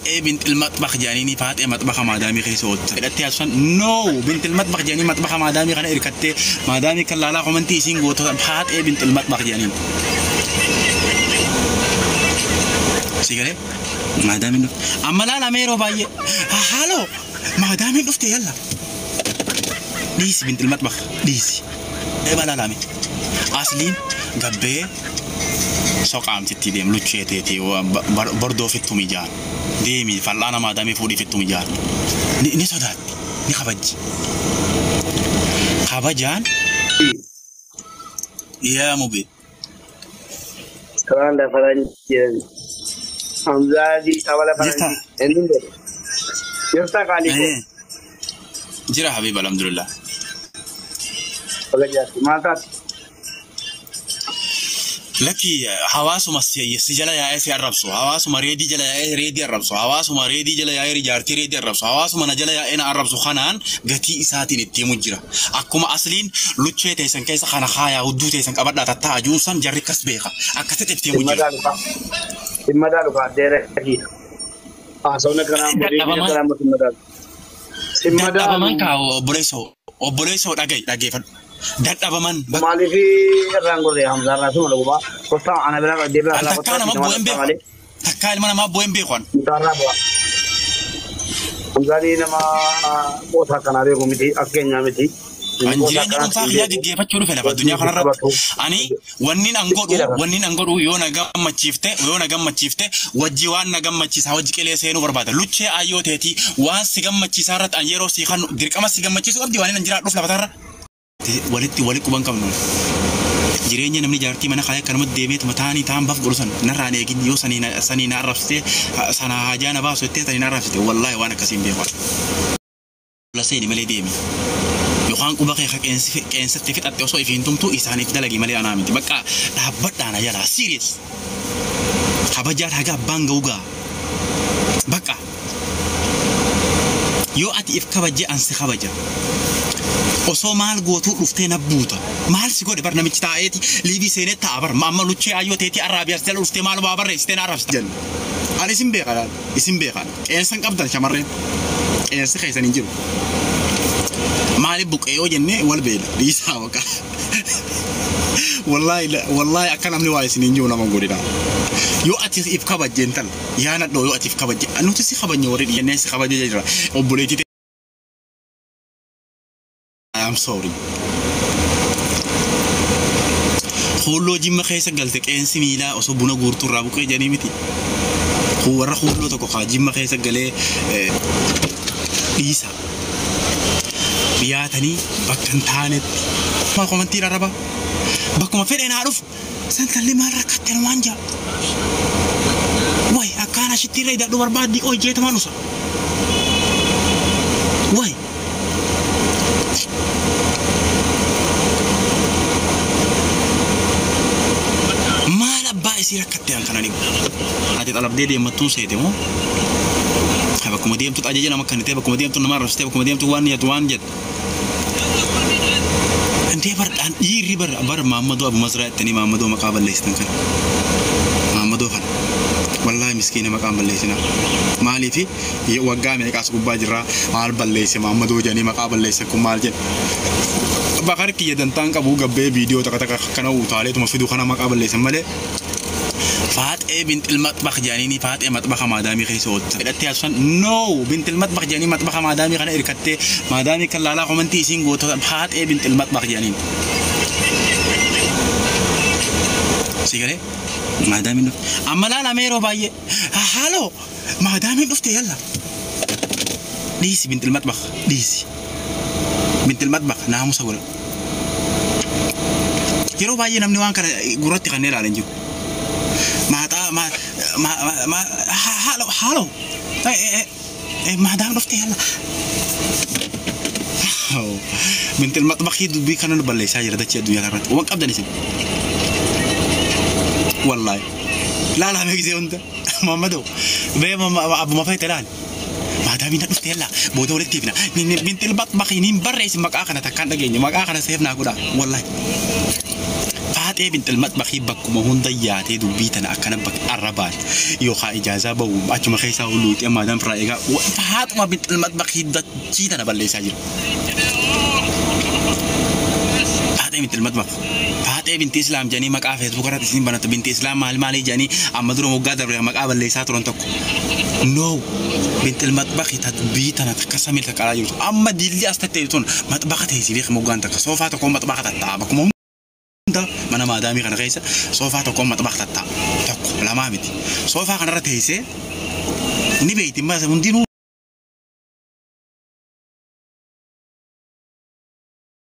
Bintil matbakh jedhanii faaxee matbaxa maadaamii keessa oolta. Hidhattee asusan no bintil matbakh jedhanii matbaxa maadaamii kana hirkattee maadaamii kan laalaa komantii isiin gootota faaxee bintil matbakh jedhaniin. Si galee maadaamiin dhufte. Amma laalame yeroo baay'ee haaloo maadaamiin dhufte yalla. Dhiisi bintil matbakh dhiisi. Eeba laalame. Asliin gabbee soqaamtitti deem luchee teetii bordoo fittu mijaan. Deemi fal'aana maadaamii fuudhii fittu mijaan. Ni sodaatti ni kabajji. Kabajaan yaa mube. Karaan faranjii Hamzaa qabala faranjii. Inni jedhe. Jirta qaalii koo. Jira Habiib alhamdulillah. Baga jaarti maal taate? Lakki hawaasuma si jala yaa'ee si arrabsu, hawaasuma reedii jala yaa'ee reedii arrabsu, hawaasuma reedii jala yaa'ee jaartii reedii arrabsu, hawaasuma na jala yaa'ee na arrabsu kanaan gatii isaatiin itti himu jira. Akkuma asliin luchee teessan keessa kana haayaa hudduu teessan qabadhaa tattaa'aa jiru san jarri akkas beeka. Akkasitti itti himu jira. Simmadaa dhufa addeera kiidha. Haasawni kanaan booda kanaan booda simmadaa. Simmadaa Dadhabaman kaa obboleessoo obboleessoo dhaga'i dhaggeeffadhu. Dadhabaman. Maaliif irraan gorree Hamzaa irraa suma dhugumaa kottaa ana biraa deebi'aa irraa Takkaa nama bu'een beeku. Takkaa ilma namaa bu'een beeku. Hamzaa bu'a. Hamzaan nama qoosaa akkanaa beeku miti akka keenyaa miti. An jireenya dhuunfaa kiyyaa geggeeffachuu dhufe lafa addunyaa kanarratti. Ani wannin an godhu wannin an godhu yoo na gammachiifte yoo na gammachiifte wajji waan na gammachiisaa wajji qilee seenuu barbaada. Luchee ayyoo teetii waan si gammachiisaa irratti an yeroo si kan dirqama si gammachiisuu qabdi waan an jiraadhuuf lafa tarra. Walitti wali quban qabnu. Jireenya namni jaartii mana kaayee akkanumatti deemeetuma taanii taan baf godhu san narraan eegin yoo sanii na arrabsite sana haajaa na baasu jettee sanii na arrabsite wallaahi waan akkasii hin beeku. La seeni malee deemi. Yookaan quba kee qeensatti fixatte osoo ifiin tumtu isaaniif dalagi malee anaa miti. Bakka dhaabbadhaan jalaa serious. Kabajaan haga abbaan ga'u ga'a. Bakka yoo ati if kabajje an si kabaja. Osoo maal gootuu dhuftee na buuta. Maal si godhe bar namichi taa'eeti liivii seenee taa'a bar amma luchee ayyoo teetii arraabiyaas jala dhuftee maal waa barreessitee na arrabsita. Ani isin beeka laal isin beeka qeensa hin qabdan shamarreen qeensi keessan hin jiru. Maaliif buqqee yoo jennee wal beela dhiisaa baqa. Wallaahi wallaahi akka namni waa isin hin jiru nama godhina. Yoo ati if kabajje intala yaa nadhoo yoo ati if kabajje nuti si kabajne warri dhiyeennee si kabajje jira obboleettii I am sorry. Huulloo jimma keessa galte qeensi miilaa osoo buna guurtuu irraa buqqee jedhanii miti. Warra huulloo tokko kaa jimma keessa galee dhiisa. Dhiyaatanii bakka hin taanetti. Maa komantiin arraba. Bakkuma fedhe naa dhufu. Santalli maal rakkatte waan jaa. Wayi akkaan ashitti irra hidhadhu barbaaddii hojjeetamaan usa. Wayi. Maal abbaa isii rakkatte an kana dhibu. Ati xalabdee deemattuun seete moo? Bakkuma deemtu ajaja nama kennitee bakkuma deemtu nama arrabsitee bakkuma deemtu waan jettu waan jettu. Indee bar dhaan dhiirri bar bar Maammadoo Abu Mazraa jettanii Maammadoo maqaa balleessitan kana. Maammadoo kana. Wallaahi miskiina maqaan balleessina. Maaliifi waggaa meeqaas gubbaa jirraa maal balleesse Maammadoo jedhanii maqaa balleessan kun maal jedhe. Bakar kiyya dantaan qabu gabbee viidiyoo takka takka kana utaaleetuma fiduu kana maqaa balleessan malee. Faaxee bintil matbakh jedhanii faaxee matbaxa maadaamii keessa oolta. Hidhattee asusan no bintil matbakh jedhanii matbaxa maadaamii kana hirkattee maadaamii kan laalaa komantii isiin gootota faaxee bintil matbakh jedhaniin. Si galee maadaamiin dhufte. Amma laalame yeroo baay'ee haaloo maadaamiin dhufte yalla. Dhiisi bintil matbakh dhiisi. Bintil matbakh naamusa godha. Yeroo baay'ee namni waan kana gurratti kanneen ilaalan jiru. Maataa ma ma ma haaloo haaloo maadaam dhufte yalla. Bintil matbakhii dubbii kana nu balleessaa jira dachee addunyaa kanarratti. Waan qabdan isin. Wallaahi. Laalaa mee gisee hunda. Maammadoo. Bee abbuma feete laali. Maadaamiin na dhufte yalla booda walitti hifna. Bintil matbakhii niin barreessi maqaa kana takkaan dhageenye maqaa kana seef naa godhaa. Wallaahi. Faaxee binxil maxbaxii bakkuma hunda yaatee dubbii tana akkana bakka arrabaan yookaan ijaazaa bahu achuma keessaa hulluuxee maadaan firaa eegaa faaxuma binxil maxbaxii dachii tana balleessaa jira. Faaxee binxil maxbax Faaxee binti Islaam jedhanii maqaa feesbuuk irratti isin banatu binti Islaam maal maalii jedhanii amma dura moggaa dabre maqaa balleessaa turan tokko. No binxil maxbaxii ta dubbii tana takka samii takka alaa jirtu amma dilli as tattee tun maxbaxa teessii beekamu moggaan takka soofaa tokko maxbaxa tatta'a bakkuma mana maadaamii kana keessa soofaa tokko maxbaxa tatta'a tokko lamaa miti soofaa kanarra teessee ni beeyti hundinuu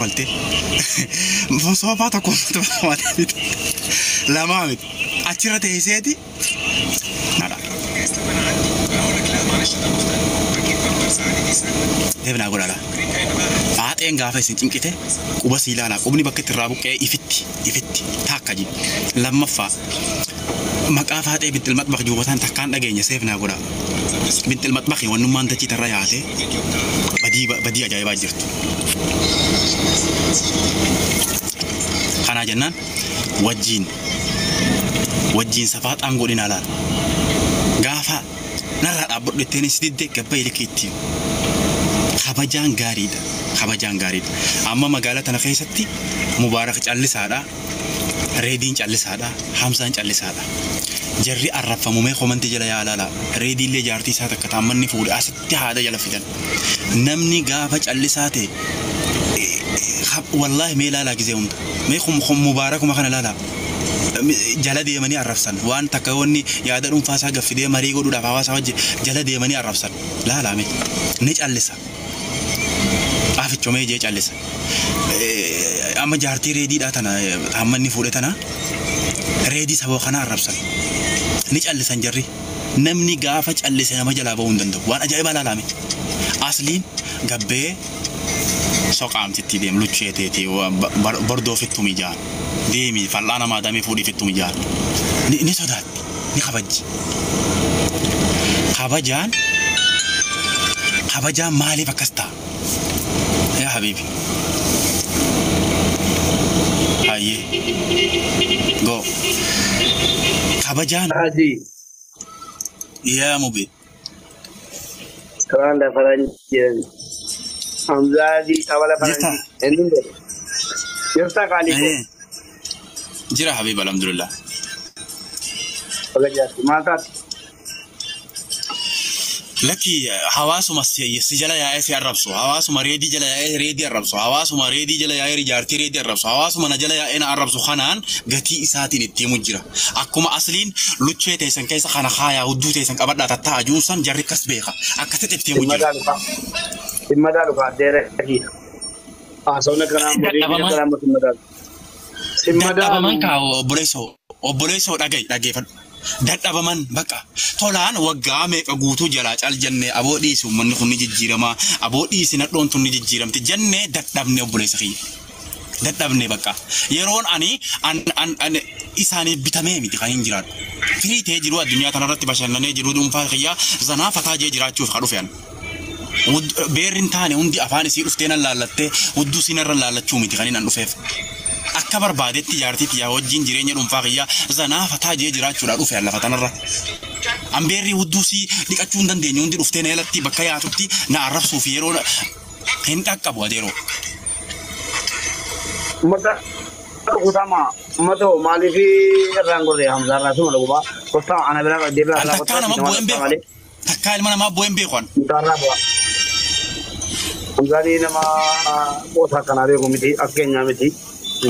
walte soofaa tokko maxbaxa miti lamaa miti achirra teesseeti deebinaa godhaadha. Faaxeen gaafa isin cinqite quba sii ilaalaa qubni bakka itti irraa buqqee ifitti ifitti taakka jiru. Lammaffaa maqaa faaxee bintil maxbax juubataan takkaan dhageenya seefnaa godha. Bintil maxbaxi wannummaan dachii tarra yaate badii badii ajaa'ibaa jirtu. Kanaa jennaan wajjiin wajjiin safaaxaan godhina laala. Gaafa narraa dhaabbadhu ittiin si didde gabba ilkee ittiin. Kabajaan gaariidha. Kabajaan gaariidha. Amma magaalaa tana keessatti Mubaarak callisaadha. Reediin callisaadha. Hamzaan callisaadha. Jarri arrabfamumee komantii jala yaalaala. Reediillee jaartii isaa takka taammanni fuudhe asitti haadha jala fidan. Namni gaafa callisaa ta'e wallaahi mee ilaalaa gizee hunda. Mee Mubaarakuma kana ilaalaa. Jala deemanii arrabsan waan takka wanni yaada dhuunfaa isaa gaffidee marii godhuudhaaf hawaasa wajji jala deemanii arrabsan laalame ni callisa afichomee jee callisa amma jaartii reediidhaa tana hammanni fuudhe tana reedii saba kana arrabsan ni callisan jarri namni gaafa callise nama jalaa ba'uu hin danda'u waan ajaa'ibaa laalame asliin gabbee soqaamtitti deem luchee teetii bordoo fittu mijaan deemi fal'aana maadaamii fuudhii fittu mijaan ni sodaatti ni kabajji kabajaan kabajaan maaliif akkas ta'a yaa habiibi hayyee go kabajaan yaa mubee Karaan lafaraan jiran Hamzaadii xabala faranjii eenyuun jedhe jirta qaalii koo jira habiib alhamdulillah baga jaarti maal taate Lakki hawaasuma si jala yaa'ee si arrabsu hawaasuma reedii jala yaa'ee reedii arrabsu hawaasuma reedii jala yaa'ee jaartii reedii arrabsu hawaasuma na jala yaa'ee na arrabsu kanaan gatii isaatiin itti himu jira akkuma asliin luchee teessan keessa kana haayaa hudduu teessan qabadhaa tattaa'a juusan jarri akkas beeka akkasitti itti himu jira. Dhimma dhaalu kaaddeera kiidha. Haasawni kanaan boodee kanaan dhimma dhaalu. Dadhabaman kaa obboleessoo obboleessoo dhaga'i dhaggeeffadhu. Dadhabaman bakka tolaan waggaa meeqa guutuu jalaa cal jennee aboo dhiisi uummanni kun ni jijjiirama aboo dhiisi nadhoon tun ni jijjiiramti jennee dadhabne obboleessa kiyya. Dadhabne bakka yeroon ani isaaniif bitamee miti kan hin jiraadhu. Firii ta'ee jiru addunyaa kanarratti bashannanee jiru dhuunfaa kiyyaa zanaa fataa jee jiraachuuf kan dhufe ani. Beerri hin taane hundi afaan isii dhuftee nan laallattee hudduu isiin irra laallachuu miti kan hin dhufeef. Akka barbaadetti jaartii tiyyaa wajjin jireenya dhuunfaa kiyyaa zanaa fataa jee jiraachuudhaa dhufe lafa tanarra. Ambeerri hudduu sii dhiqachuu hin dandeenye hundi dhuftee na jalatti bakka yaatutti na arrabsuuf yeroo hin dhaqqabu adeeroo. Uummata kutamaa uummata maaliif irraan gorree Hamzaa irraa suma dhuguma kottaa ana biraa deebi'aa An takkaa nama bu'een beeku. Takkaa ilma namaa bu'een beeku an. Hamzaarraa bu'a. Hamzaanii nama qoosaa kanaa beeku miti akka keenyaa miti.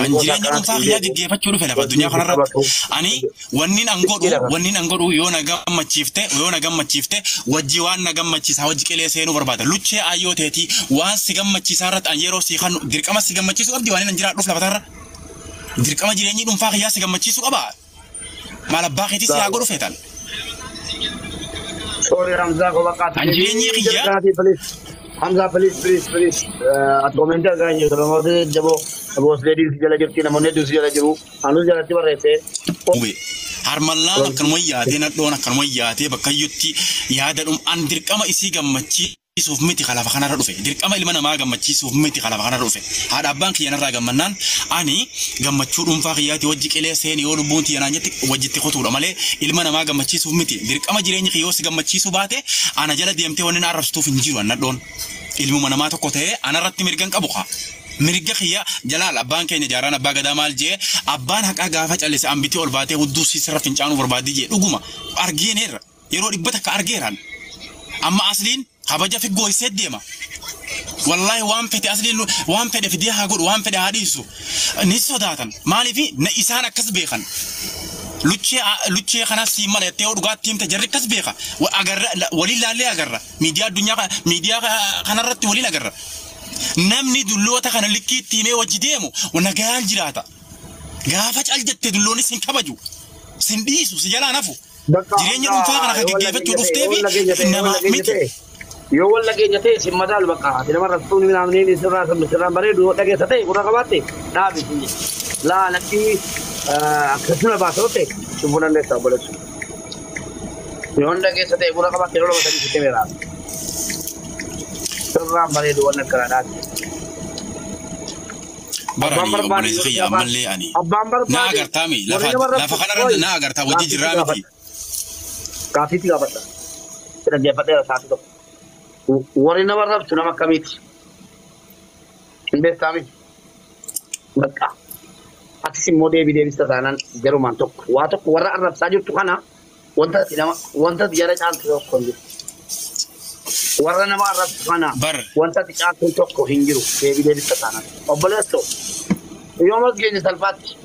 An jireenya dhuunfaa kiyyaa geggeeffachuu dhufe lafa addunyaa kanarratti. Ani wannin an godhu wannin an godhu yoo na gammachiifte yoo na gammachiifte wajji waan na gammachiisaa wajji qilee seenuu barbaada. Luchee ayyoo teetii waan si gammachiisaa irratti an yeroo si kan dirqama si gammachiisuu qabdi waan an jiraadhuuf lafa tanarra. Dirqama jireenyi dhuunfaa kiyyaa si gammachiisuu qaba. Maal abbaa keetii si haa godhu feetan. Sorry Hamzaa koo bakka An jireenyi kiyyaa Hamzaa please please please ati komentii argaa hin jirtu namoota jaboo boos leediin si jala jirti namoonni hedduun si jala jiru anus jalatti barreessee. Harmallaan akkanuma yaatee nadhoon akkanuma yaatee bakka iyyutti yaada dhum an dirqama isii gammachiisuu. gammachiisuuf miti lafa kanarra dhufe. Dirqama ilma namaa gammachiisuuf miti lafa kanarra dhufe. Haadha abbaan kiyya narraa gammannaan ani gammachuu dhuunfaa kiyyaati wajji qilee seeni yoo lubbuun tiyya naan jetti wajjitti kutuudha malee ilma namaa gammachiisuuf miti. Dirqama jireenyi kiyya yoo si gammachiisuu baate ana jala deemtee wanni na arrabsituuf hin jiru annadhoon. Ilmuma namaa tokko ta'ee anarratti mirga hin qabu kaa. Mirga kiyya jalaal abbaan keenya jaaraan abbaa gadaa maal jee abbaan haqaa gaafa callise ambitii ol baatee hudduu sirra fincaanuu barbaaddi jee dhuguma argeeneerra yeroo 100 argeeraan. Amma asliin kabaja fi gooysee deema. Wallaahi waan fedhe asliin waan fedhe fidee haa godhu waan fedhe haa dhiisu ni sodaatan maaliif isaan akkas beekan. Luchee kanas siin mala jettee yoo dhugaatti himte jarri akkas beeka. Agarra waliin laallee agarra miidiyaa addunyaa miidiyaa kanarratti waliin agarra. Namni dulloota kana likkiitti himee wajji deemu nagaan jiraata. Gaafa cal jette dulloonis hin kabaju. Sin dhiisu si jalaan hafu. Jireenya dhuunfaa kana kan geggeeffachuu dhuftee fi namaaf miti. Yoo wal dhageenya ta'e sin madaalu bakka ati nama rabsuun minaamneen sirraa sirraan bareedu yoo dhageessa ta'e gurra qabaatte dhaabi sin jedhe. Laa lakkii akkasuma baasoo ta'e cubbuu dandeessa obboleessu. Yoo dhageessa ta'e gurra qabaatte yeroo 2 3 sitti meeraa. Sirraan bareedu waan akkana dhaabi. Barani obboleessi kiyya ammallee ani. Na agartaa mi lafa kanarra na agartaa wajji jirraa miti. Gaaffiitti gaafadha. Dhaggeeffadheera sa'aatii tokko. Warri nama rabsu nama akkamiiti? Hin beektaami? Bakka. Atis immoo deebii deebista taanaan jarumaan tokko. Waa tokko warra arrabsaa jirtu kana wanta nama wanta jara caaltu tokko hin jiru. Warra nama arrabsu kana wanta caaltu tokko hin jiru deebii deebista taanaan. Obboleessoo yoo mas geenye salphaatti.